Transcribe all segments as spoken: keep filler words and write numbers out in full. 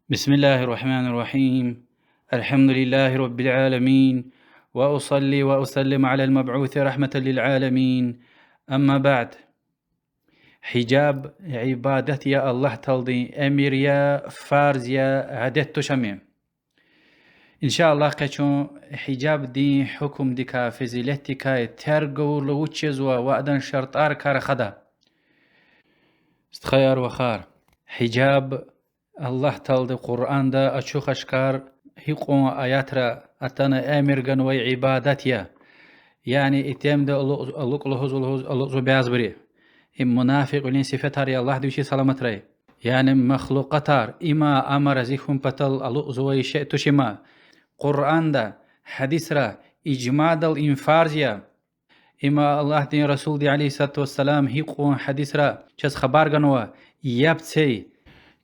بسم الله الرحمن الرحيم. الحمد لله رب العالمين. وأصلي وأسلم على المبعوث رحمة للعالمين. أما بعد. Гьижаб ибадат я, Аллагь Тааладин эмир я, фарз я, адет туш ам. Иншаллагь, къе чун гьижабдин гьукумдикай, фазилетдикай, терг авурла вуч жезва ва адан шартӀарикай рахада. Стхаяр-вахар, гьижаб Аллагь Таалади Къуръанда ачух-ашкар гьикьван аятра атана эмир ганвай ибадат я. Яни итимди алукӀ, алукӀ лугьуз, лугьуз алукӀзава бязибуру. Им мунафикьвилин сифетар я, Аллагьди вичи саламатрай. Яни махлукьатар, има-ама рази хьун патал алукӀзавай шей туш има. Къуръанда, гьадисра, ижмадал им фарз я. Има Аллагьдин Расулди, عليه الصلاة والسلام, гьикьван гьадисра чаз хабар ганва, яб це.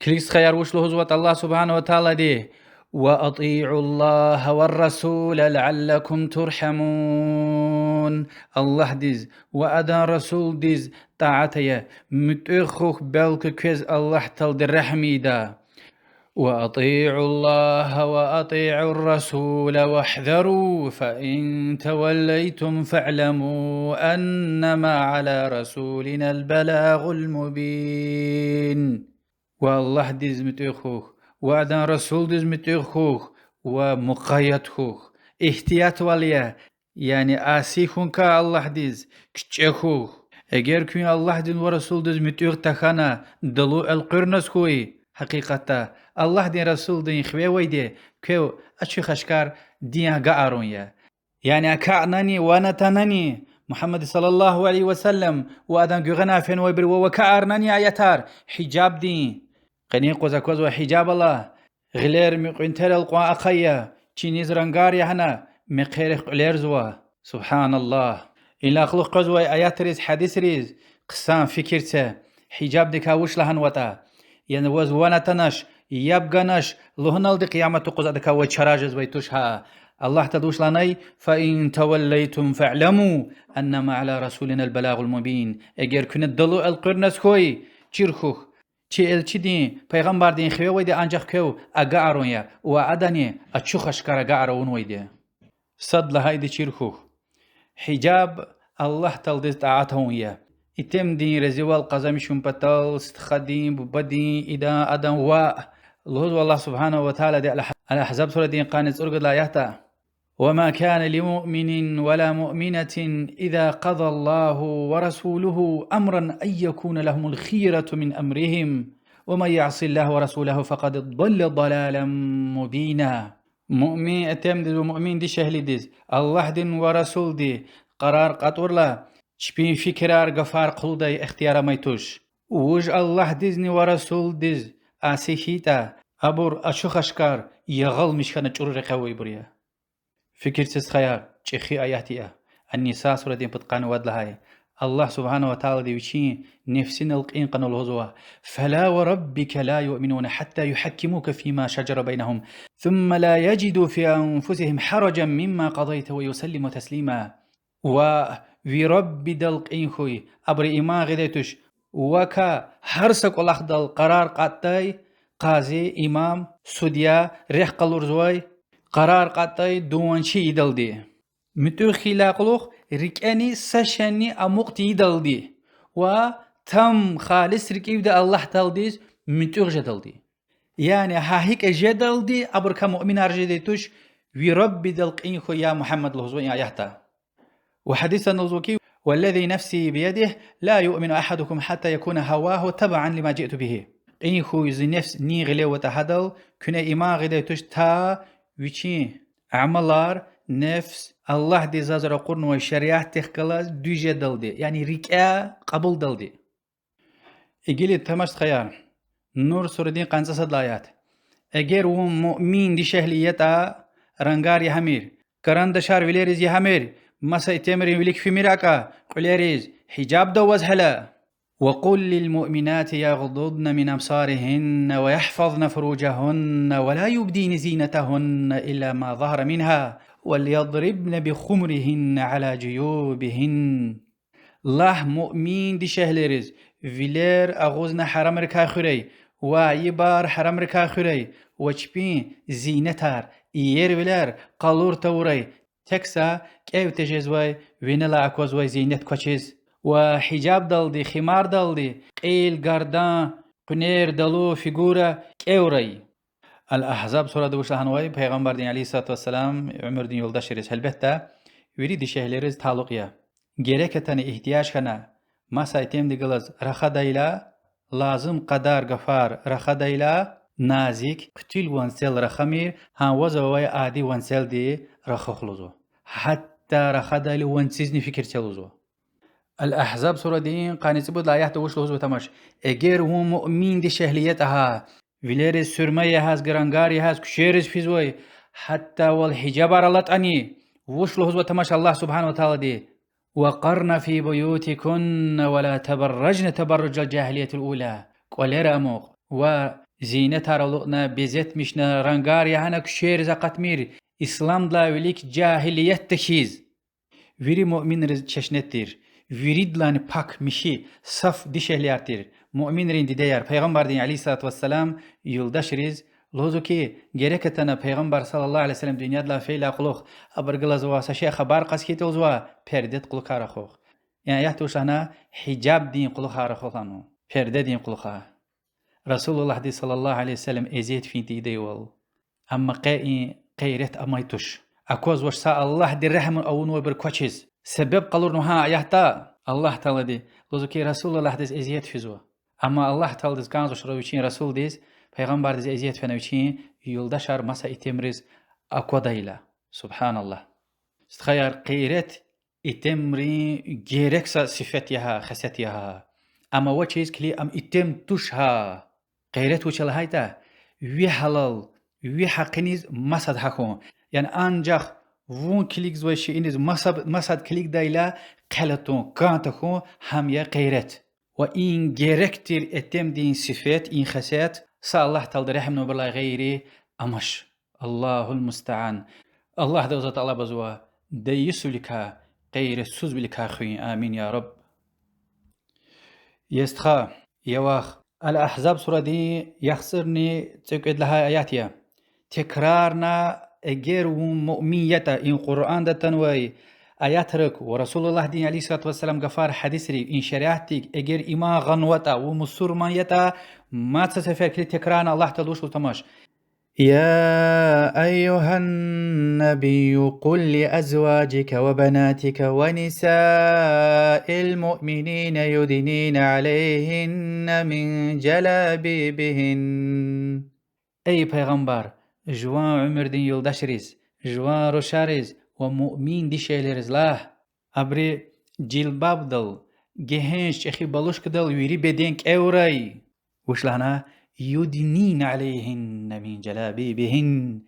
Килиг, стхаяр, вуч лугьузватӀа Аллагь سبحانه وتعالىди: وأطيعوا الله والرسول لعلكم ترحمون. Аллагьдиз ва адан расулдиз тӀаат ая, муьтӀуьгъ хьухь, белки квез Аллагь Таалади регьим ийида. وأطيعوا الله وأطيعوا الرسول واحذروا فإن توليتم فاعلموا أنما على رسولنا البلاغ المبين. Ва Аллагьдиз муьтӀуьгъ хьухь, ва адан расулдиз муьтӀуьгъ хьухь, ва мукъаят хьухь. Игьтиятвал ая, яни аси хьун кай Аллагьдиз, кичӀе хьухь. Эгер куьн Аллагьдиз ва расулдиз муьтӀуьгъ тахьана, далу элкъуьрназ хьуй, гьакъикъатда Аллагьдин расулдин хиве авайди квев ачух-ашкар дин агакьарун я. Яни акакьнани, ван атанани, Мугьаммад صلى الله عليه وسلم ва адан гуьгъуьнай фенвайбуру ва вакӀарнани аятар гьижабдин. Къенин къуз аквазва гьижаб ала, гъилер муькъуьнтерал кьван ахъая, чиниз рангар ягъана, мехъерихъ кьуьлерзава. سبحان الله. Идалай кьулухъ къвезвай аятриз, гьадисриз хъсан фикир це, гьижабдикай вуч лагьанватӀа. Яни ваз ван атанач, яб ганач лугьуналди, къиямат юкъуз адакай ваз чара жезвай туш гьа. Аллагь Таалади вуч лагьанай: فإن توليتم فاعلموا أنما على رسولنا البلاغ المبين. Эгер куьне далу элкъуьрназ хьуй, чир хьухь. Чи элчидин, пайгъамбардин хиве авайди анжах квев агакьарун я, ва адани ачух-ашкар агакьар авунвайди я. Сад лагьайди чир хьухь. Гьижаб Аллагь Тааладиз тӀаат авун я. Итимдин разивал къазанмишун патал стхадин, бубадин, идан, адан ваъ. Лугьузва Аллагь سبحانه وتعالىди Ал-, Ал-Агьзаб сурадин къанни цӀуругуд лагьай аятда: وما كان لمؤمن ولا مؤمنة إذا قضى الله ورسوله أمرا أن يكون لهم الخيرة من أمرهم ومن يعص الله ورسوله فقد ضل ضلالا مبينا. Муъмин итимдиз ва муъмин дишегьлидиз Аллагьдин ва расулди къарар кьатӀурла, чпин фикирар, гафар хъулудай ихтияр амай туш. Вуж Аллагьдизни ва расулдиз аси хьайитӀа, абур ачух-ашкар ягъалмиш хьана чӀуру рекье авайбур я. Фикир це, стхаяр, чӀехи аят я. Ан-Ниса сурадин пудкъанни вад лагьай. Аллагь سبحانه وتعالىди вичин нефсинал кьин кьуна лугьузва: فلا وربك لا يؤمنون حتى يحكموك فيما شجر بينهم ثم لا يجدوا في أنفسهم حرجا مما قضيت ويسلموا تسليما. Ва ви Раббидал кьин хьуй, абуру иман гъидай туш, вакай гьар са кӀвалахдал къарар кьатӀдай, къази, имам, судья, рехъ къалурзавай, къарар кьатӀдай дуванчи ийидалди. МуьтӀуьгъ хьайидалай кьулухъ рикӀени са шейни амукь тийидалди ва там, халис рикӀивди Аллагь Тааладиз муьтӀуьгъ жедалди. Яни гьа гьикӀ жедалди абурукай муъминар жедай туш, ви Раббидал кьин хьуй, я Мугьаммад, лугьузва и аятда. Ва гьадисда лугьузва хьи: والذي نفسي بيده لا يؤمن أحدكم حتى يكون هواه تبعا لما جئت به. Кьин хьуй, зи нефс нин гъиле аватӀа гьадал, куьне иман гъидай туш, та вичин амалар, нефс, Аллагьди заз ракъурнавай шариатдихъ галаз дуьз жедалди, яни рикӀяй кьабулдалди. Гила тамаш, стхаяр, Нур сурадин къанни цӀусад лагьай аят. Эгер вун муъмин дишегьли ятӀа, рангар ягъамир, карандашар вилериз ягъамир, маса итимрин вилик фимир акӀа, кьуьлериз гьижабда аваз гьеле. وقل للمؤمنات يغضضن من أبصارهن ويحفظن فروجهن ولا يبدين زينتهن إلا ما ظهر منها وليضربن بخمرهن على جيوبهن. Лагь муъмин дишегьлийриз вилер агъузна гьарамрикай хуьрай ва айибар гьарамрикай хуьрай, ва чпин зинетар, иервилер къалур тавурай, тек са кӀев тежезвай, винелай аквазвай зинет квачиз, ва гьижабдалди, химардалди кьил, гардан, къуьнер, далу, фигура кӀеврай. Ал-Агьзаб сурада вуч лагьанвай, Пайгъамбардин, عليه الصلاة والسلام, уьмуьрдин юлдашриз, гьелбетда, вири дишегьлийриз талукь я. Герек атана, игьтияж хьана, маса итимдихъ галаз рахадайла, лазим кьадар гафар рахадайла, назик, хъуьтуьл ванцел рахамир, гьа ваз авай ади ванцелди рахух лугьузва. Гьатта рахадайла ванцизни фикир це лугьузва. Ал-Агьзаб сурадин къанни цӀибуд лагьай аятда вуч лугьузва тамаш: эгер вун муъмин дишегьли ятӀа гьа, вилериз суьрме ягъиз, рангарар ягъиз, куьчейриз физвай, гьатта вал гьижабар алатӀани, вуч лугьузва тамаш Аллагь سبحانه وتعالىди: وقرن في بيوتكن ولا تبرجن تبرج الجاهلية الأولى. КӀвалера амукь ва зинетар алукьна, безетмишна, рангар ягъана куьчейриз акъатмир, исламдилай вилик жагьилиятда хьиз. Вири муъминриз чешне тир, виридалайни пак, михьи, саф дишегьлияр тир, муъминрин дидеяр, Пайгъамбардин, عليه الصلاة والسلام, юлдашриз лугьузва хьи, герек атана Пайгъамбар صلى الله عليه وسلم дуьньядилай фейила кьулухъ абурухъ галаз авай са шей хабар кьаз хьайитӀа лугьузва, пердед кьулухъай рахух. И аятда вуч лагьана? Гьижабдин кьулухъай рахух лагьана, пердедин кьулухъай. Расулуллагьдиз صلى الله عليه وسلم эзият фин тийидайвал. Амма къе и гъейрат амай туш. Аквазвач са Аллагьди регьим авунвайбур квачиз. Себеб къалурнава гьа аятда, Аллагь Таалади лугьузва хьи, Расулуллагьдиз эзият физва. Амма Аллагь Тааладиз кӀанзавач вичин Расулдиз, Пайгъамбардиз эзият фена вичин юлдашар маса итимриз аквадайла. سبحان الله. Стхаяр, гъейрат итимрин герек са сифет я гьа, хесет я гьа. Ам авачиз килиг, ам итим туш гьа. Гъейрат вуч я лагьайтӀа, ви гьалал, ви гьакъиниз масад гьахьун. Яни анжах вун килигзавай шейиниз масад, масад килигдайла хъел атун, кӀан тахьун, гьам я гъейрат. Ва и герек тир итимдин сифет, и хесет са Аллагь Таалади регьимнавайбурулай гъейри амач. الله المستعان. Аллагьдивай тӀалабзава дейисвиликай, гъейратсузвиликай хуьн. Амин, я Рабб. Я стха, я вах, Ал-Агьзаб сурадин яхцӀурни цӀекӀуьд лагьай аят я. Текрарна, эгер вун муъмин ятӀа, и Къуръанда атанвай аятрик ва Расулуллагьдин, عليه الصلاة والسلام, гафар, гьадисрик, и шариатдик эгер иман гъанватӀа, вун мусурман ятӀа, мад са сефер килиг текрарна Аллагь Таалади вуч лугьуз тамаш: يا أيها النبي قل لأزواجك وبناتك ونساء المؤمنين يدنين عليهن من جلابيبهن. Эй Пайгъамбар, жуван уьмуьрдин юлдашриз, жуван рушариз ва муъмин дишегьлийриз лагь, абуру жилбабдал, гегьенш чӀехи балушкадал вири беден кӀеврай. Вуч лагьана? يدنين عليهن من جلابيبهن.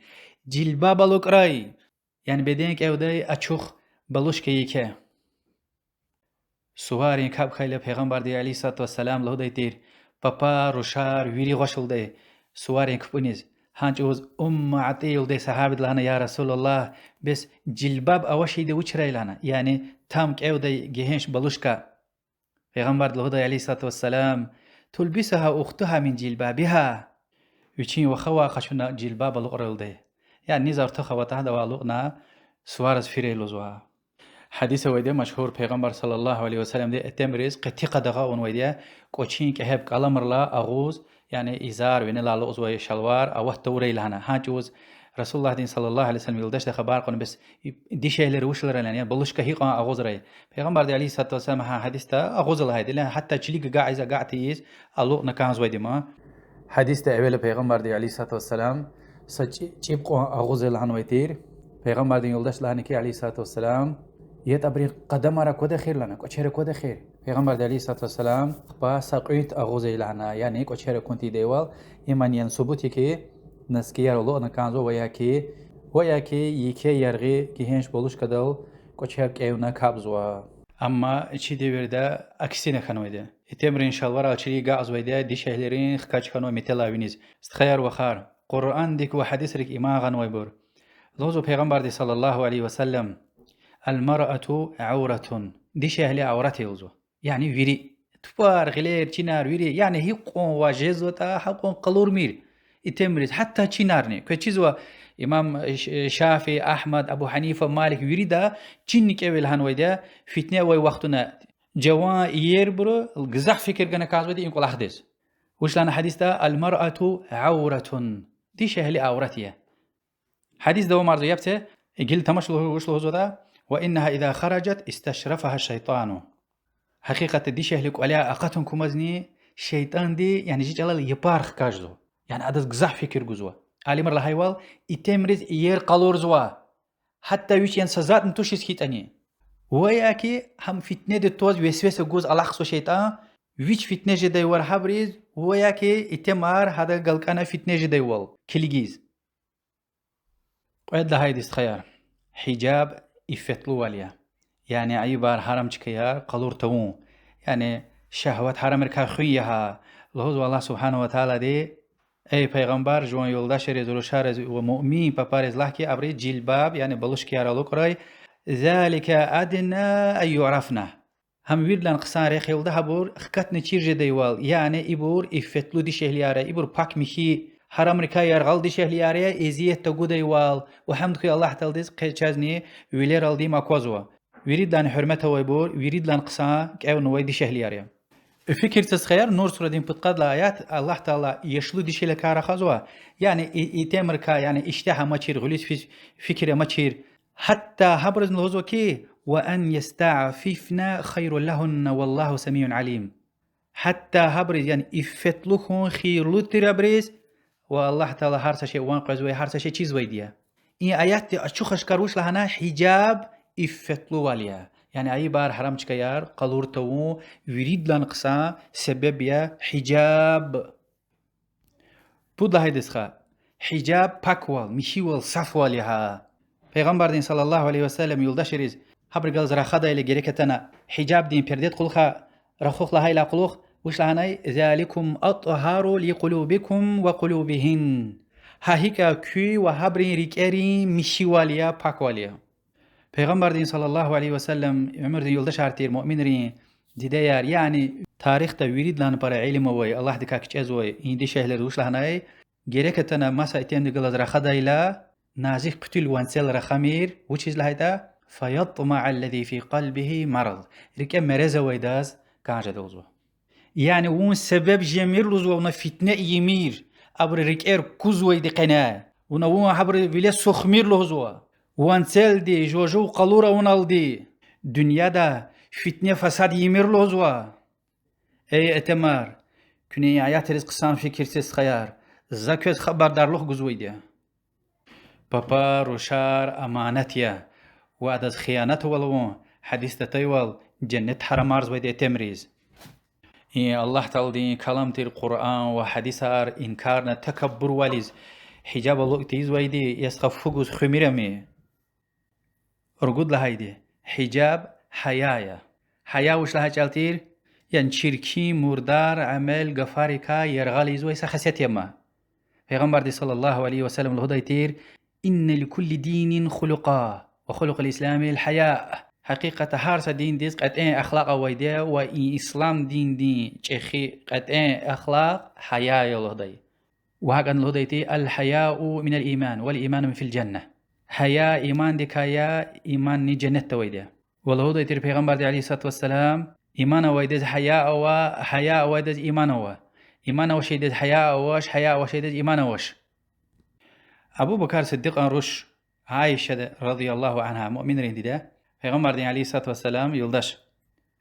Жилбаб алукӀрай. Яни беден кӀевдай ачух балушка еке. Суварин капӀ хьайила Пайгъамбарди, عليه الصلاة والسلام, лугьудай тир: папар, рушар вири гъваш лугьудай суварин капӀуниз. Гьа чӀавуз Умму АтӀия лугьудай сагьабиди лагьана: يا رسول الله, бес жилбаб авачирди вучрай лагьана, яни там кӀевдай гегьенш балушка. Пайгъамбарди лугьудай, عليه الصلاة والسلام: تلبسها أختها من جلبابها. Вичин вахавай къачуна жилбаб алукӀрай лугьудай. Яни низ артух аватӀа, гьадавай алукӀна сувариз фирай лугьузва. Гьадис авайди я машгьур, Пайгъамбар صلى الله عليه وسلمди итимриз къети къадагъа авунвайди я кӀвачин кӀегьеб кӀаламрилай агъуз, яни изар, винелай алукӀзавай шалвар ават тавурай лагьана. Гьа чӀавуз Расулуллагьдин صلى الله عليه وسلم юлдашди хабар кьуна: бес дишегьлийри вучзавайрай лагьана, яни балушка гьикьван агъузрай. Пайгъамбарди, عليه الصلاة والسلام, гьа гьадисда агъуза лагьайди я, гьатта чилик агакьиз, агакь тийиз алукӀна кӀанзавайди я ман. Гьадисда эвела Пайгъамбарди, عليه الصلاة والسلام, са чӀи-, чӀиб кьван агъузай лагьанвай тир. Пайгъамбардин юлдашди лагьана хьи, عليه الصلاة والسلام: ятӀа абурун къадамар аквада эхир лагьана, кӀвачер аквада эхир. Пайгъамбарди, عليه الصلاة والسلام, ахпа са кьуьнт агъузай лагьана, яни кӀвачер акун тийидайвал, имни яни субут я хьи, носкияр алукӀна кӀанзава ва я хьи, ва я хьи еке яргъи гегьенш балушкадал кӀвачер кӀевна капӀзава. Амма чи девирда аксина хьанвайди я. Итимрин шалварар чилик агакьзавайди я, дишегьлийрин хкаж хьанва метелай виниз. Стхаяр-вахар, Къуръандик ва гьадисрик иман гъанвайбур. Лугьузва Пайгъамбарди صلى الله عليه وسلم: المرأة عورة. Дишегьли аврат я лугьузва. Яни вири Тупӏар, гъилер, чинар вири, яни гьикьван ваз жезватӏа, гьакьван къалурмир итимриз, гьатта чинарни. Квез чизва, имам Ш-, Шафии, Агьмад, Абу Гьанифа, Малик вирида чинни кӏевел гьанвайди я, фитне авай вахтунда жаван иербуру гзаф фикир гана кӏанзавайди я и кӏвалахдиз. Вуч лагьана гьадисда: المرأة عورة. Дишегьли аврат я. Гьадис давамарзава, яб це, гила тамаш лугьу-, вуч лугьузватӏа: وإنها إذا خرجت استشرفها الشيطان. Гьакъикъатда дишегьли кӏваляй акъатун кумазни шейтӏанди, яни жи чӏалал япар хкажзава. Яни адаз гзаф фикир гузва. Алимри лагьайвал, итимриз иер къалурзава. Гьатта вич яни са затӏни тушиз хьайитӏани. Ва я ки гьам фитнеди тваз весвеса гуз алахъзава шейтӏан, вич фитне жедайвал гьабуриз, ва я ки итимар гьада галкӏана фитне жедайвал килигиз. Кьвед лагьайди, стхаяр, гьижаб иффетлувал я. Яни айибар, гьарам чкаяр къалур тавун. Яни шагьват гьарамрикай хуьн я гьа. Лугьузва Аллагь سبحانه وتعالىди: эй пайгъамбар, жуван юлдашриз, рушариз ва муъмин папариз лагь ки, абуруз жилбаб, яни балушкаяр алукӏрай, ذلك أدنى أن يعرفن. Гьам виридалай хъсан рехъ я лугьуда, гьабур хкатна чир жедайвал, яни ибур иффетлу дишегьлияр я, ибур пак михьи, гьарамрикай яргъал дишегьлияр я, эзият тагудайвал, ва гьамд хьуй Аллагь Тааладиз, къе чазни вилералди им аквазва. Виридалай гьуьрмет авайбур, виридалай хъсан кӏевнавай дишегьлияр я. Фикир це, стхаяр, Нур сурадин пудкъадалай аят, Аллагь Таала яшлу дишегьлийрикай рахазва, яни и-, итимрикай, яни иштягь амачир, гъуьлуьз фи-, фикир амачир. Гьатта гьабурузни лугьузва ки, وأن يستعففن خير لهن والله سميع عليم. Гьатта гьабуруз, яни иффетлу хьун хийирлу тир абуруз, ва Аллагь Таала гьар са шей ван къвезвай, гьар са шей чизвайди я. И аятди ачух-ашкар вуч лагьана? Гьижаб иффетлувал я. Яни айибар, гьарам чкаяр къалур тавун виридалай хъсан себеб я гьижаб. Пуд лагьайди, стха, гьижаб паквал, михьивал, сафвал я гьа. Пайгъамбардин صلى الله عليه وسلم юлдашриз гьабурухъ галаз рахадайла, герек атана гьижабдин пердед кьулухъ рахух лагьайла кьулухъ, вуч лагьанай: ذلكم أطهر لقلوبكم وقلوبهن. Гьа икӏ куь ва гьабурун рикӏерин михьивал я, паквал я. Пайгъамбардин صلى الله عليه وسلم уьмуьрдин юлдашар тир, муъминрин дидеяр, яни тарихда виридалай пара илим авай, Аллагьдикай кичӏезвай и дишегьлийриз вуч лагьанай: герек атана маса итимдихъ галаз рахадайла, назик хъуьтуьл ванцел рахамир, вучиз лагьайтӏа, فيطمع الذي في قلبه مرض, рикӏе мерез авайдаз кӏан жеда лугьузва. Яни вун себеб жемир лугьузва, вуна фитне ийимир, абурун рикӏер кузвайди къене. Вуна вун гьабурун виле сухмир лугьузва. Ванцелди жува жув къалур авуналди дуьньяда фитне-фасад ийимир лугьузва. Эй итимар, куьне и аятриз хъсан фикир це, стхаяр, за квез хабардарлух гузвайди я. Папа, рушар аманат я, ва адаз хиянатвал авун, гьадисда атайвал, женнет гьарамарзавайди я итимриз. И Аллагь Тааладин калам тир Къуръан ва гьадисар инкарна такаббурвализ, гьижаб алукӏ тийизвайди я, стха, фу гуз хуьмир ам. Ругуд лагьайди, гьижаб гьая я. Гьая вуч лагьай чӏал тир? Яни чиркин, мурдар амал, гафарикай яргъал ийизвай са хасият я ам. Пайгъамбарди صلى الله عليه وسلم лугьудай тир: إن لكل دين خلقا وخلق الإسلام الحياء. Гьакъикъатда гьар са диндиз кьетӏен ахлакь авайди я, ва и ислам диндин чӏехи кьетӏен ахлакь гьая я лугьудай. Ва гьакӏни лугьудай тир: الحياء من الإيمان والإيمان في الجنة. Гьая имандикай я, иманни женнетда авайди я. Ва лугьудай тир Пайгъамбарди عليه الصلاة والسلام: иман авайдаз гьая ава, гьая авайдаз иман ава. Иман авачирдаз гьая авач, гьая авачирдаз иман авач. Абу Бакр Сиддикьан руш Аиша رضي الله عنها, муъминрин диде, Пайгъамбардин عليه الصلاة والسلام юлдаш.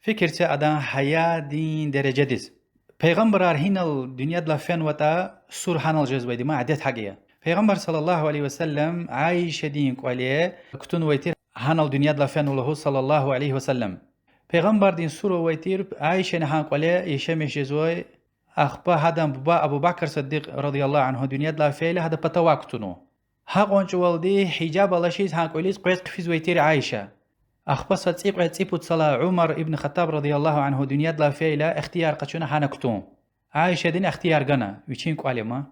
Фикир це адан гьаядин дережадиз. Пайгъамбарар гьинал дуьньядилай фенватӏа, сур гьанал жезвайди ма, адет гьакӏ я. Пайгъамбар صلى الله عليه وسلم Аишадин кӏвале кутунвай тир, гьанал дуьньядилай фенва лугьуз صلى الله عليه وسلم. Пайгъамбардин сур авай тир, Аишани гьа кӏвале яшамиш жезвай. Ахпа гьадан буба Абу Бакр Сиддикь رضي الله عنه дуьньядилай фейила, гьадан патавай кутунва. Гьа къванцӏувалди гьижаб алачиз гьа кӏвализ къвез хъфизвай тир Аиша. Ахпа са цӏикьвед-цӏипуд йисалай Умар ибн Хаттаб رضي الله عنه дуьньядилай фейила, ихтияр къачуна гьана кутун. Аишадини ихтияр гана, вичин кӏвал я ма.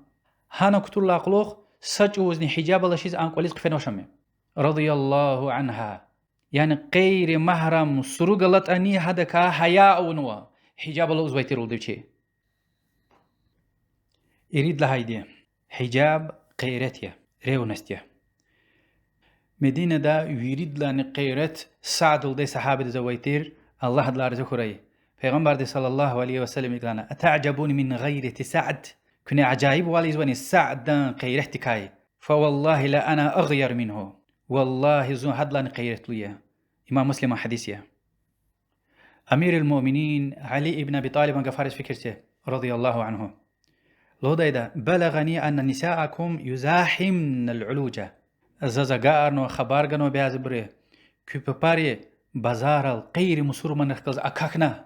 Гьана кутурла кьулухъ са чӏавузни гьижаб алачиз а кӏвализ хъфенвач ам رضي الله عنها. Яни гъейри магьрам суруг алатӏани гьадакай гьая авунва, гьижаб алукӀзавай тир лугьуда вичи. Ирид лагьайди, гьижаб гъейрат я, ревность я. Мединада виридалайни гъейрат Саъд лугьудай сагьабидиз авай тир, Аллагь адалай рази хьурай. Пайгъамбарди صلى الله عليه وسلم икӀ лагьана: أتعجبون من غيرة سعد؟ Куьне ажаибвал ийизвани Саъдан гъейратдикай? فوالله لأنا أغير منه. Валлагьи, зун гьадалайни гъейратлу я. Имам Муслиман гьадис я. أمير المؤمنين علي بن أبي طالبан гафариз фикир це, رضي الله عنه. Лугьудайда: بلغني أن نساءكم يزاحمن العلوج. Заз агакьарнава, хабар ганва бязибуру, куь папари базарал гъейри мусурманрихъ галаз акахьна,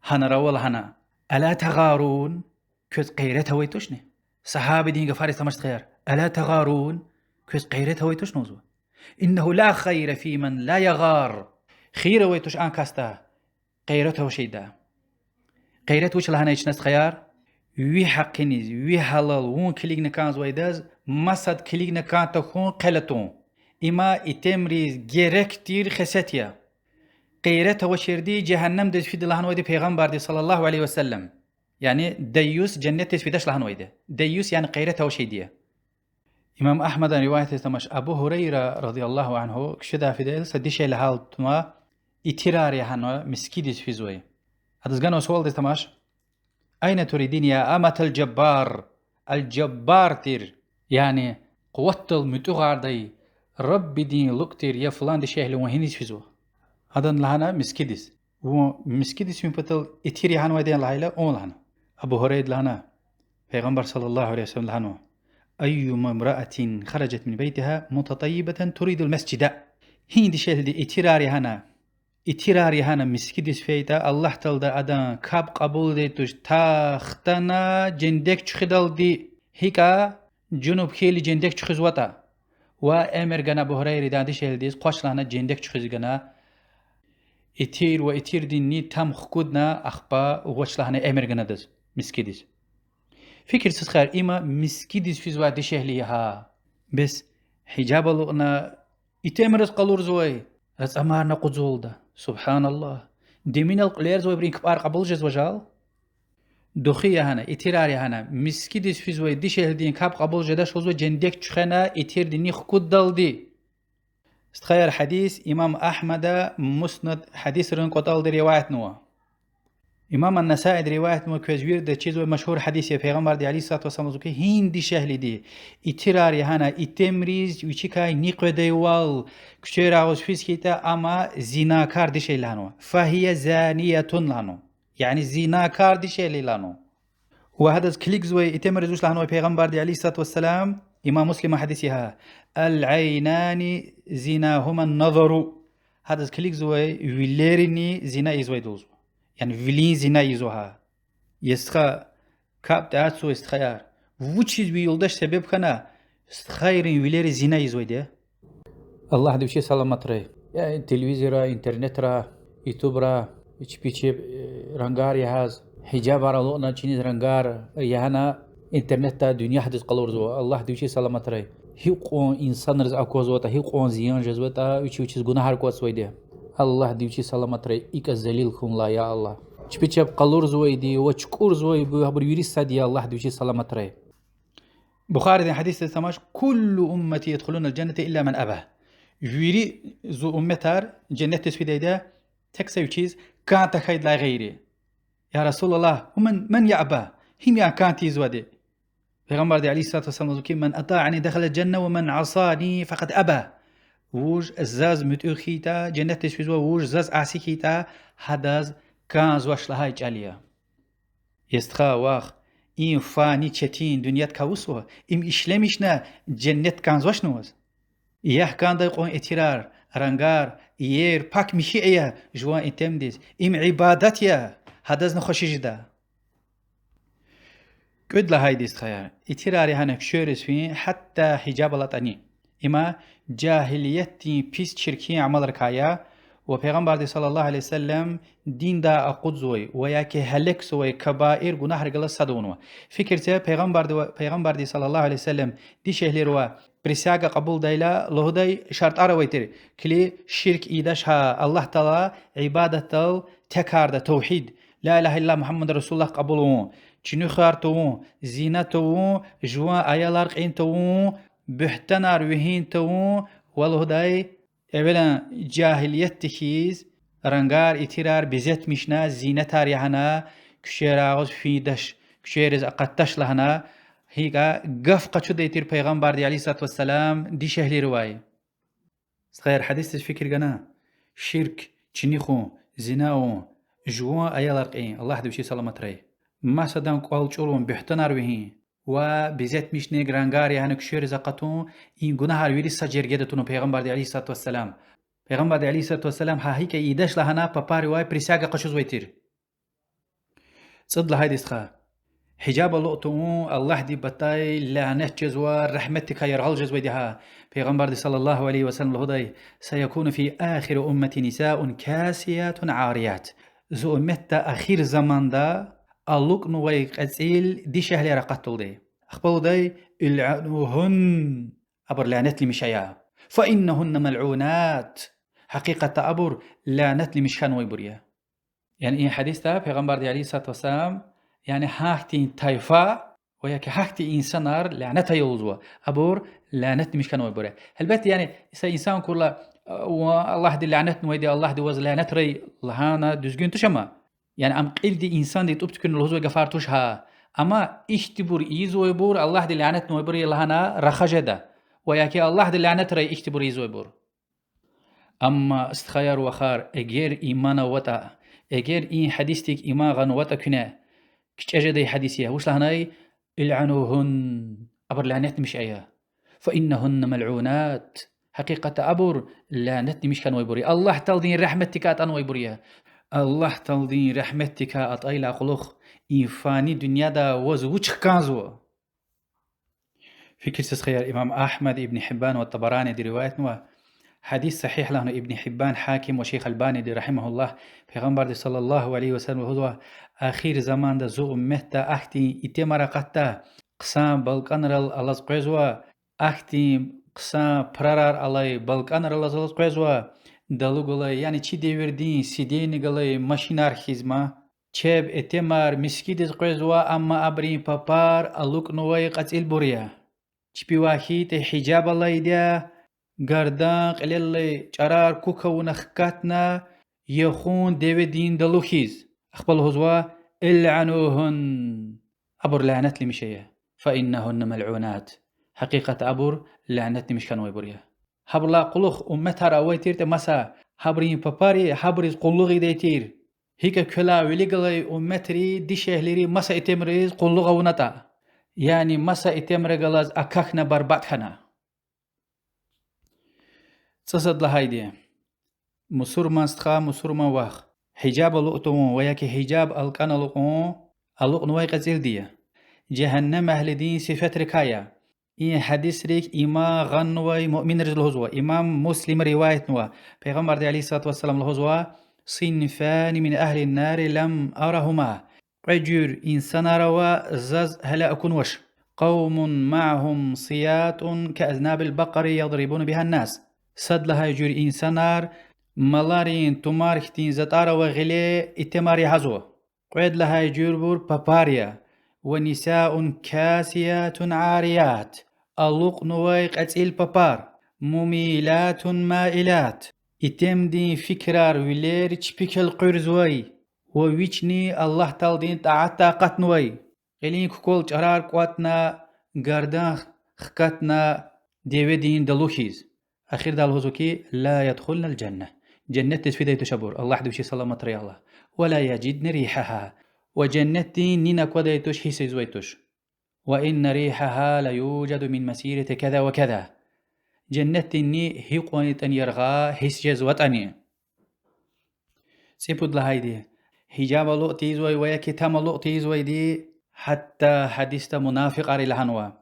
гьанра ава лагьана. ألا تغارون؟ Квез гъейрат авай тушни? Сагьабидин гафариз тамаш, стхаяр. ألا تغارون؟ Квез гъейрат авай тушни лугьузва. إنه لا خير في من لا يغار. Хийир авай туш а касда, гъейрат авачирда. Гъейрат вуч лагьанай чна, стхаяр? Ви гьакъиниз, ви гьалал вун килигна кӀанзавайдаз масад килигна кӀан тахьун хъел атун. Има итимриз герек тир хесет я. Гъейрат авачирди жегьеннемдиз фида лагьанвайди Пайгъамбарди صلى الله عليه وسلم. Яни дайюс женнетдиз фидач лагьанвайди. Дайюс яни гъейрат авачирди я. Имам Агьмадан риваятиз тамаш, Абу Гьурайра رضي الله عنه куьчедай фидайла са дишегьли гьалтна, итирар ягьанва мискӀиндиз физвай. Адаз ганва суалдиз тамаш: أين تريدين يا أمة الجبار؟ Аль-Жаббар тир, яни къуватдал муьтӀуьгъардай Раббидин лукӀ тир я флан дишегьли, вун гьиниз физва? Адан лагьана мискӀиндиз. Вун мискӀиндиз фин патал итир ягьанвайди я лагьайла, вун лагьана. Абу Гьурайрада лагьана, Пайгъамбар صلى الله عليه وسلم лагьанва: أيما امرأة خرجت من بيتها متطيبة تريد المسجد. Гьи дишегьлиди итирар ягьана, итирар ягьана мискӀиндиз фейитӀа, Аллагь Таалади адан капӀ кьабулдай туш, та хтана жендек чуьхуьдалди, гьикӀ жунуб хьайила жендек чуьхуьзватӀа. Ва эмир гана Абу Гьурайрада, дишегьлидиз къвач лагьана жендек чуьхуьз гана. Итир ва итирдин ни там хкудна, ахпа гъвач лагьана эмир гана адаз мискӀиндиз. Фикир це, стхаяр, има мискӀиндиз физвай дишегьли я гьа. Бес гьижаб алукӀна итимриз къалурзавай, рацӀамарна акъудзавалда. سبحان الله. Деминал кьуьлерзавайбурун кпӀар кьабул жезва жал? Духи ягьана, итирар ягьана, мискӀиндиз физвай дишегьлидин капӀ кьабул жедач лугьузва жендек чуьхвена итирдин ни хкуддалди. Стхаяр, гьадис имам Агьмада Муснад гьадисрин кӀватӀалди риваятнава. Имам ан-Насаиди риваятнава, квез вирида чизвай машгьур гьадис я, Пайгъамбарди عليه الصلاة والسلام лугьузва хьи, гьи дишегьлиди итирар ягьана итимриз вичикай ни къведайвал куьчейра агъуз физ хьайитӀа, ам зинакар дишегьли я лагьанва. فهي زانية лагьанва. Яни зинакар дишегьли я лагьанва. Ва гьадаз килигзавай итимриз вуч лагьанвай Пайгъамбарди عليه الصلاة والسلام, имам Муслима гьадис я гьа: العينان زناهما النظر. Гьадаз килигзавай вилерини зина ийизвайди я лугьузва. Яни вилин зина ийизва гьа. Я стха, капӀ тӀеацзавай стхаяр, вучиз ви юлдаш себеб хьана стхайрин вилериз зина ийизвайди я? Аллагьди вичи саламатрай. Я телевизорра, интернетра, ютубра, чпи чеб, э, рангар ягъиз, гьижабар алукӀна чиниз рангар ягъана, интернетда дуьньядиз къалурзава, Аллагьди вичи саламатрай. Гьикьван инсанриз аквазватӀа, гьикьван зиян жезватӀа, вичи-вичиз гунагьар кӀватӀзавайди я. Аллагьди вичи саламатрай икӀа залил хьунлай, я Аллагь. Чпи чеб къалурзавайди ва чукӀурзавайбур гьабур вири сад я, Аллагьди вичи саламатрай. Бухаридин гьадисдиз тамаш: كل أمتي يدخلون الجنة إلا من أبى. Вири зи умметар женнетдиз фидайди я, тек са вичиз кӀан тахьайдалай гъейри. يا رسول الله، ومن، من يأبى؟ Гьим я кӀан тийизвайди? Пайгъамбарди عليه الصلاة والسلام лугьузва хьи: من أطاعني دخل الجنة ومن عصاني فقد أبى. Вуж заз муьтӀуьгъ хьайитӀа, женнетдиз физва, вуж заз аси хьайитӀа, гьадаз кӀанзавач лагьай чӀал я. Я стха, вах, им фани четин дуьньядикай вусва, им ишлемишна женнет кӀанзавачни ваз? Ягь кӀандай кьван итирар, рангар, иер, пак михьи ая жуван итимдиз, им ибадат я, гьадазни хвеши жеда. Кьвед лагьайди, стхаяр, итирар ягъана куьчейриз фин, гьатта гьижаб алатӀани. Има жагьилиятдин пис, чиркин амалрикай я, ва Пайгъамбарди صلى الله عليه وسلم диндай акъудзавай ва яки гьалекзавай кабаир гунагьрихъ галаз сад авунва. Фикир це, Пайгъамбарди, Пайгъамбарди صلى الله عليه وسلم дишегьлийривай присяга кьабулдайла лугьудай шартӀар авай тир: килиг, ширк ийидач гьа Аллагь Таала ибадатдал текарда, тавгьид. لا إله إلا الله محمد رسول الله кьабулун, чуьнуьхар тавун, зина тавун, жуван аялар кьин тавун, буьгьтанар вегьин тавун ва лугьудай, эвелан жагьилиятди хьиз, рангар, итирар безетмишна, зинетар ягъана, куьчеяр агъуз фидач, куьчейриз акъатдач лагьана, гьикӀ гаф къачудай тир Пайгъамбарди عليه الصلاة والسلام дишегьлийривай. Стхаяр, гьадисдиз фикир гана. Ширк, чуьнуьхун, зина авун, жуван аялар кьин, Аллагьди вичи саламатрай, масадан кӀвал чӀурун, буьгьтанар вегьин ва безетмишна рангар ягъана, куьчейриз акъатун, и гунагьар вири са жергеда тунва Пайгъамбарди عليه الصلاة والسلام. Пайгъамбарди عليه الصلاة والسلام гьа гьикӀ ийидач лагьана папаривай присяга къачузвай тир. ЦӀуд лагьайди, стха. Гьижаб алукӀ тавун Аллагьди патай лянет жезва, рагьметдикай яргъал жезвайди гьа. Пайгъамбарди صلى الله عليه وسلم лугьудай: سيكون في آخر أمتي نساء كاسيات عاريات. Зи умметда ахир заманда алукӀнавай кьецӀил дишегьлияр акъатдалди. Ахпа лугьудай: العنوهن, абур лянетлумиш ая. فإنهن ملعونات. Гьакъикъатда абур лянетлумиш хьанвайбур я. Яни и гьадисда Пайгъамбарди عليه الصلاة والسلام, яни гьахьтин тайфа ва яки гьахьтин инсанар лянет ая лугьузва, абур лянетлумиш хьанвайбур я. Гьелбетда, яни са инсан акурла, а, ва Аллагьди лянетнавайди, Аллагьди ваз лянетрай лагьана дуьзгуьн туш, амма яни ам кьилди инсандин тӀуб туькӀуьрна лугьузвай гафар туш гьа. Амма ихьтинбур ийизвайбур Аллагьди лянетнавайбур я лагьана рахаз жеда. Ва яки Аллагьди лянетрай ихьтинбур ийизвайбур. Амма, стхаяр-вахар, эгер иман аватӀа, эгер и гьадисдик иман гъанватӀа куьне, кичӀе жедай гьадис я, вуч лагьанай: العنوهن, абур лянетлумиш ая. فإنهن ملعونات, гьакъикъатда абур лянетлумиш хьанвайбур я, Аллагь Тааладин рагьметдикай атӀанвайбур я. Аллагь Тааладин рагьметдикай атӀайла кьулухъ и фани дуьньяда ваз вуч хканзава? Фикир це, стхаяр, имам Агьмад, Ибн Гьиббан ва ТӀабараниди риваятнава, гьадис сагьигь лагьана Ибн Гьиббан, Гьаким ва шейх Албаниди, رحمهم الله, Пайгъамбарди صلى الله عليه وسلم лугьузва: ахир заманда зи умметда ахьтин итемар акъатда, хъсан балкӀанрал алаз къвезва, ахьтин хъсан прарар алай балкӀанрал алаз къвезва, далу галай, яни чи девирдин сиденьи галай машинар хьиз ма, чеб итемар мискӀиндиз къвезва, амма абурун папар алукӀнавай кьецӀилбур я. Чпивай хьайитӀа гьижаб алайди я, гардан кьилелай чӀарар кук авуна хкатна, яхун деведин далу хьиз. Ахпа лугьузва: العنوهن, абур лянетлумиш ая. فإنهن ملعونات, гьакъикъатда абур лянетлумиш хьанвайбур я. Гьабурулай кьулухъ умметар авай тиртӀа маса, гьабурун папари гьабуриз къуллугъ ийидай тир. ГьикӀ квелай вилик галай умметри, дишегьлийри маса итемриз къуллугъ авунатӀа, яни маса итемри галаз акахьна, барбатӀ хьана. ЦӀусад лагьайди. Мусурман стха, мусурман вах, гьижаб алукӀун ва яки гьижаб алкӀун алукӀнавай кьецӀилди я. Жегьеннем агьлидин сифетрикай я. И гьадисрик иман гъанвай муъминриз лугьузва. Имам Муслима риваятнава. Пайгъамбарди عليه الصلاة والسلام лугьузва: صنفان من أهل النار لم أرهما. Кьве жуьре инсанар ава, заз гьеле акунвач. قوم معهم سياط كأذناب البقر يضربون بها الناس. Сад лагьай жуьре инсанар маларин тумар хьтин затӀар ава гъиле, итемар ягъазва. Кьвед лагьай жуьребур папар я. ونساء كاسيات عاريات. Алукьнавай кьецӀил папар. مميلات مائلات. Итемдин фикирар вилер чпик элкъуьрзавай ва вични Аллагь Тааладин тӀаатдай акъатнавай. Гъилин куквал чӀарар кӀватӀна, гардан хкатна, деведин далу хьиз. Эхирдай лугьузва ки, لا يدخلن الجنة. Женнетдиз фидай туш абур, Аллагьди вичи саламатрай ала. ولا يجدن ريحها. Ва женнетдин нин аквадай туш, гьисс ийизвай туш. وإن ريحها ليوجد من مسيرة كذا وكذا. Женнетдин ни гьикьван ятӀани яргъай гьисс жезватӀани. ЦӀипуд лагьайди. Гьижаб алукь тийизвай ва яки там алукь тийизвайди, гьатта гьадисда мунафикьар лагьанва.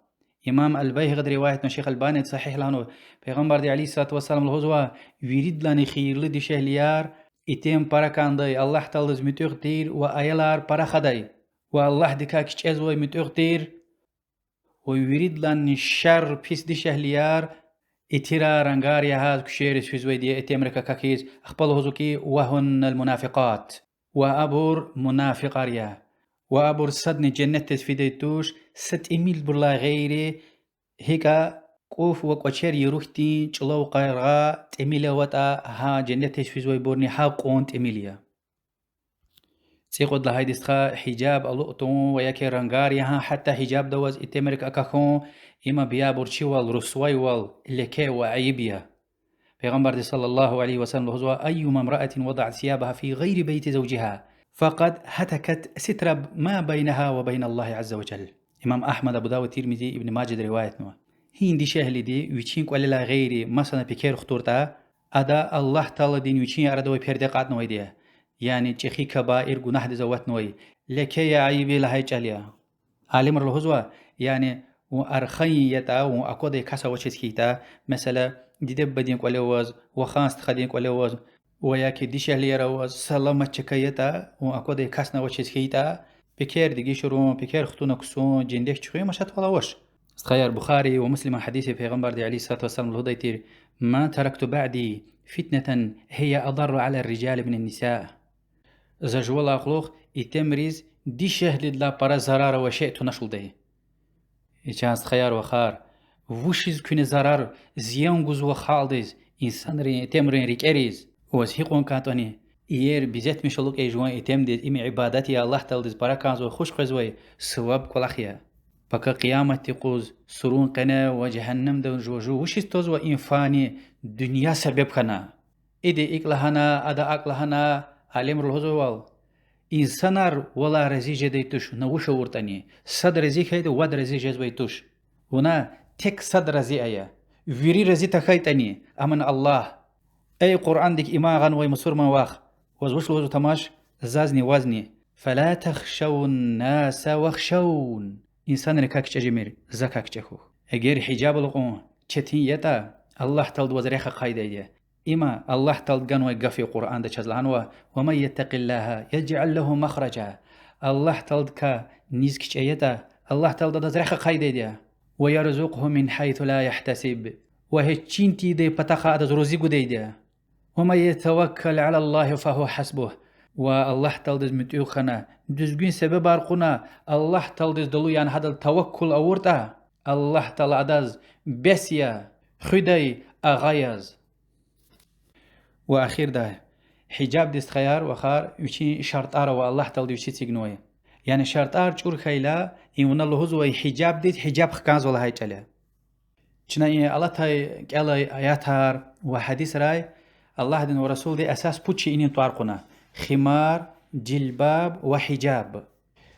Имам Аль-Байгьакъиди риваятнава, шейх Албаниди сагьигь лагьанва. Пайгъамбарди عليه الصلاة والسلام лугьузва: виридалайни хийирлу дишегьлияр итим пара кӀандай, Аллагь Тааладиз муьтӀуьгъ тир ва аялар пара хадай ва Аллагьдикай кичӀезвай муьтӀуьгъ тир. Ва виридалайни шар, пис дишегьлияр, итирар, рангар ягъиз куьчейриз физвайди я, итимрик акахьиз, ахпа лугьузва ки, وهن المنافقات. Ва абур мунафикьар я. Ва абур садни женнетдиз фидай туш, са тӀимилбурулай гъейри, гьикӀа кӀуф ва кӀвачер яру хьтин чӀулав къаргъа тӀимил аватӀа, гьа женнетдиз физвайбурни гьа кьван тӀимил я. ЦӀикьуд лагьайди, стха, гьижаб алукӀ тавун ва яки рангар ягъун, гьатта гьижабда аваз итимрик акахьун, им биябурчивал, русвайвал, леке ва айиб я. Пайгъамбарди صلى الله عليه وسلم лугьузва: أيما امرأة وضعت ثيابها في غير بيت زوجها فقد هتكت ستر ما بينها وبين الله عز وجل. Имам Агьмад, Абу Давуд, Тирмизи, Ибн Мажади риваятнава. Гьи дишегьлиди вичин кӀвалелай гъейри масана пекер хтуртӀа, ада Аллагь Тааладин вичин арада авай перде кьатӀнавайди я, яни чӀехи кабаир гунагьдиз аватнавай, леке я, айиб я лагьай чӀал я. Алимри лугьузва, яни вун архайин ятӀа, вун аквадай кас авачиз хьайитӀа, месела, диде-бубадин кӀвале аваз, вахан-стхадин кӀвале аваз, ва яки дишегьлияр аваз, саламат чка ятӀа, вун аквадай касни авачиз хьайитӀа, пекер дегишарун, пекер хтӀунна ксун, жендек чуьхуьн машатвал авач. Стхаяр, Бухари ва Муслиман гьадис я, Пайгъамбарди عليه الصلاة والسلام лугьудайтир: ما تركت بعدي فتنة هي أضر على الرجال من النساء. За жувалай кьулухъ итимриз дишегьлидилай пара зарар авай шей туначлудай. И чан стхаяр-вахар, вучиз куьне зарар, зиян гузва халкьдиз, инсанрин, итимрин рикӀериз, ваз гьикьван кӀантӀани, иер безетмиш алукӀ жуван итимдиз, им ибадат я, Аллагь Тааладиз пара кӀанзавай, хуш къвезвай, суваб кӀвалах я. Пака къияматдин юкъуз сурун къене ва жегьеннемда жува жув вучиз твазва, и фани дуьнья себеб хьана. Ида икӀ лагьана, ада акӀ лагьана, алимри лугьузвайвал, инсанар валай рази жедай туш, на вуч авуртӀани, сад рази хьайитӀа, вад рази жезвай туш. Вуна тек сад рази ая. Вири рази тахьайтӀани, амма Аллагь. Эй Къуръандик иман гъанвай мусурман вах, ваз вуч лугьузва тамаш, зазни вазни: فلا تخشوا الناس واخشون. Инсанрикай кичӀе жемир, закай кичӀе хьухь. Эгер гьижаб алукӀун четин ятӀа, Аллагь Таалади ваз рехъ ахъайдайди я. Има Аллагь Таалади ганвай гаф я, Къуръанда чаз лагьанва: ومن يتق الله يجعل له مخرجا. Аллагь Тааладикай низ кичӀе ятӀа, Аллагь Таалади адаз рехъ ахъайдайди я. ويرزقه من حيث لا يحتسب. Ва гьич чин тийидай патахъай адаз рузи гудайди я. ومن يتوكل على الله فهو حسبه. Ва Аллагь Тааладиз муьтӀуьгъ хьана, дуьзгуьн себебар кьуна, Аллагь Тааладиз далу яна гьадал таваккул авуртӀа, Аллагь Таала адаз бес я, хуьдай агъа яз. Ва ахирда, гьижабдиз, стхаяр-вахар, вичин шартӀар ава, Аллагь Таалади вичи эцигнавай. Яни шартӀар чӀур хьайила, им вуна лугьузвай гьижабдиз гьижаб хканзава лагьай чӀал я. Чна и алатай кӀелай аятар ва гьадисрай Аллагьдин ва Расулди эсас пуд шейинин тӀвар кьуна: химар, жилбаб ва гьижаб.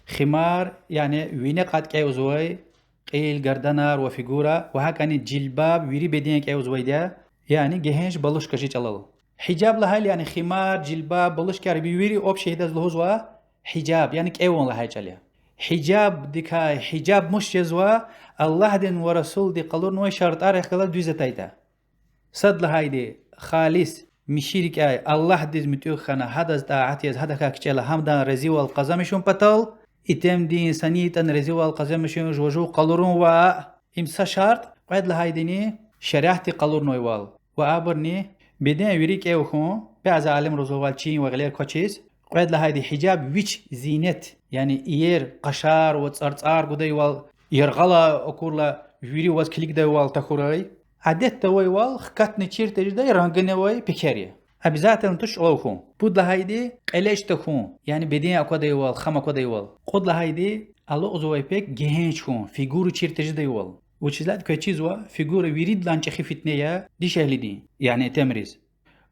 Химар, яни вине кьатӀ кӀевзавай, кьил, гарданар ва фигура, ва гьакӀни жилбаб вири беден кӀевзавайди я, яни гегьенш, балушка чи чӀалал. Гьижаб лагьайла, яни химар, жилбаб, балушкаяр вири общий гьидаз лугьузва гьижаб, яни кӀевун лагьай чӀал я. Гьижабдикай гьижаб мус жезва, Аллагьдин ва Расулди къалурнавай шартӀарихъ галаз дуьз атайтӀа. Сад лагьайди, халис, михьи рикӀяй Аллагьдиз муьтӀуьгъ хьана, гьадаз тӀаат яз, гьадакай кичӀела гьамдан разивал къазанмишун патал, итимдин, санитӀан разивал къазанмишун жува жув къалурун ваъ, им са шартӀ. Кьвед лагьайдини, шариатди къалурнавайвал, ва абурни беден вири кӀев хьун, бязи алимри лугьузвайвал, чин ва гъилер квачиз. Кьвед лагьайди, гьижаб вич зинет, яни иер къашар ва цӀарцӀар гудайвал, яргъалай акурла вири ваз килигдайвал тахьурай. Адетда авайвал хкатна чир тежедай рангни авай пекер я. Обязательно туш чӀулав хьун. Пуд лагьайди, кьелечӀ тахьун, яни беден аквадайвал, хам аквадайвал. Кьуд лагьайди, алукьзавай пек гегьенш хьун, фигура чир тежедайвал. Вучиз лагьайтӀа квез чизва, фигура виридалай чӀехи фитне я дишегьлидин, яни итимриз.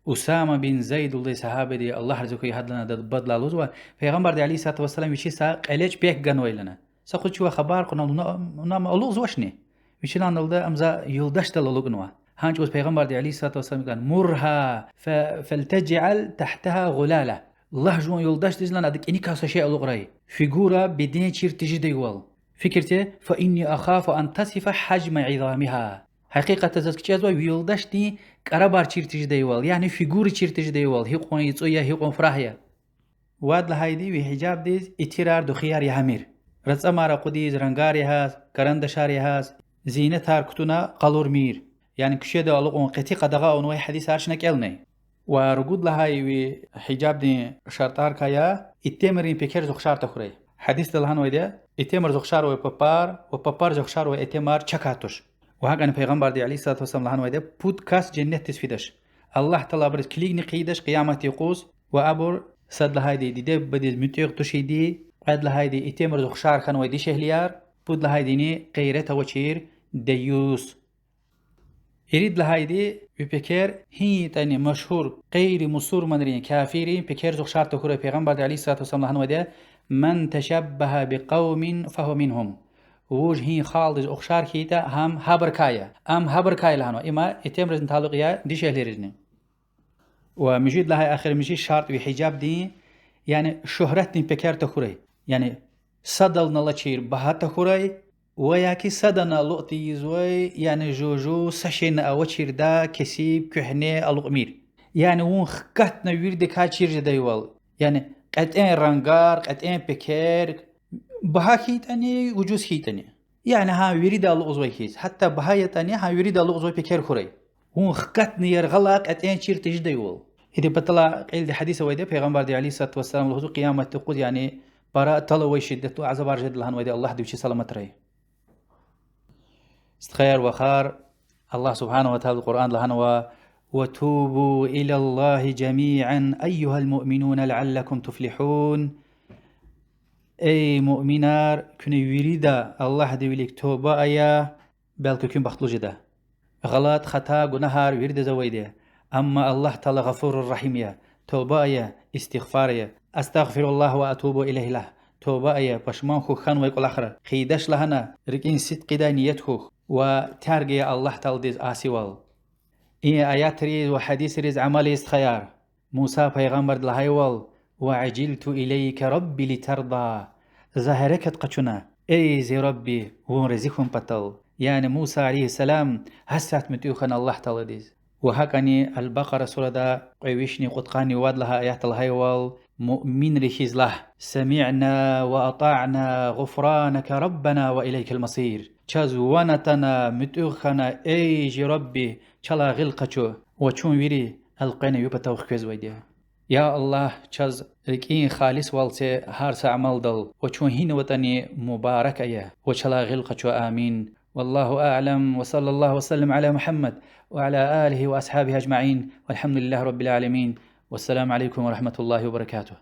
Усама бин Зайд лугьудай сагьабади, Аллагь рази хьуй гьадалай, адан бубадилай, лугьузва: Пайгъамбарди عليه الصلاة والسلام вичи са кьелечӀ пек ганвай лагьана. Са юкъуз чувай хабар кьуна, вуна, вуна ам алукьзавачни? Вичи лагьаналда: ам за юлдашдал алукьнава. Гьа чӀавуз Пайгъамбарди عليه الصلاة والسلام лагьана: مرها ف-، فلتجعل تحتها غلالة. Лагь жуван юлдашдиз лагьана, ада кӀаникай са шей алукьрай. Фигура, беден чир тежедайвал. Фикир це: فإني أخاف أن تصف حجم عظامها. Гьакъикъатда заз кичӀезва ви юлдашдин кӀарабар чир тежедайвал, яни фигура чир тежедайвал, гьикьван яцӀу я, гьикьван фрагь я. Вад лагьайди, ви гьижабдиз итирар, духияр ягъамир. РацӀамар акъудиз, рангар ягъаз, карандашар ягъаз, зинетар кутуна къалурмир. Яни куьчеда алукьун кьетӀи къадагъа авунвай гьадисар чна кӀелнай. Ва ругуд лагьай ви гьижабдин шартӀарикай я итимрин пекериз ухшар тахьурай. Гьадисда лагьанвайди я, итимриз ухшар авай папар ва папариз ухшар авай итимар чакай туш. Ва гьакӀни Пайгъамбарди عليه الصلاة والسلام лагьанвайди я, пуд кас женнетдиз фидач, Аллагь Таала абуриз килигни хъийидач Къияматдин юкъуз, ва абур сад лагьайди диде-бубадиз муьтӀуьгъ тушиди, кьвед лагьайди итимриз ухшар хьанвай дишегьлияр, пуд лагьайдини гъейрат авачир, дайюс. Ирид лагьайди, ви пекер гьи ятӀани машгьур гъейри мусурманрин, кафиррин пекериз ухшар тахьурай. Пайгъамбарди عليه الصلاة والسلام лагьанвайди я, من تشبه بقوم فهو منهم. Вуж гьи халкьдиз ухшар хьайитӀа, гьам гьабурукай я, ам гьабурукай я лагьанва. Има итимризни талукь я, дишегьлийризни. Ва муьжуьд лагьай, эхиримжи шартӀ ви гьижабдин, яни шуьгьратдин пекер тахьурай. Яни садални алачир багьа тахьурай, ва яки садани алукӀ тийизвай, яни жув-жув са шейни авачирдай кесиб, куьгьне алукӀмир. Яни вун хкатна виридакай чир жедайвал. Яни кьетӀен рангар, кьетӀен пекер, багьа хьайитӀани, ужуз хьайитӀани. Яни гьа вирида алукӀзавай хьиз, гьатта багьа ятӀани гьа вирида алукӀзавай пекер хьурай. Вун хкатна яргъалай кьетӀен чир тежедайвал. Идан паталай кьилди гьадис авайди я, Пайгъамбарди عليه الصلاة والسلام лугьузва: Къияматдин юкъуз, яни пара тӀал авай шиддетлу азабар жеда лагьанвайди я, Аллагьди вичи саламатрай. Стхаяр-вахар, Аллагь سبحانه وتعالى Къуръанда лагьанва: وتوبوا إلى الله جميعا أيها المؤمنون لعلكم تفلحون. Эй муъминар, куьне вирида Аллагьдин вилик туба ая, белки куьн бахтлу жеда. ГъалатӀ, хата, гунагьар виридаз авайди я. Амма Аллагь Таала غفور رحيم я. Туба ая, истигъфар ая. أستغفر الله وأتوب إليه лагь. Туба ая, пашман хьухь хьанвай кӀвалахра. Хъийидач лагьана, рикӀин сидкьидай ният хьухь. Ва терг ая Аллагь Тааладиз асивал. И аятриз ва гьадисриз амал ийин, стхаяр. Муса пайгъамбарди лагьайвал: وعجلت إليك رب لترضى. За гьерекат къачуна, эй зи Рабби, вун рази хьун патал. Яни Муса عليه السلام гьасрат муьтӀуьгъ хьана Аллагь Тааладиз. Ва гьакӀани Аль-Бакъара сурада кьве вишни кьудкъанни вад лагьай аятда лагьайвал, муъминри хьиз лагь: سمعنا وأطعنا غفرانك ربنا وإليك المصير. Чаз ван атана, муьтӀуьгъ хьана, эй жи Рабби, чалай гъил къачу, ва чун вири элкъвена ви патав хквезвайди я. Я Аллагь, чаз рикӀин халисвал це гьар са амалдал, ва чун гьинаватӀани мубарак ая, ва чалай гъил къачу. آمين. والله أعلم، وصلى الله وسلم على محمد وعلى آله وأصحابه أجمعين، والحمد لله رب العالمين، والسلام عليكم ورحمة الله وبركاته.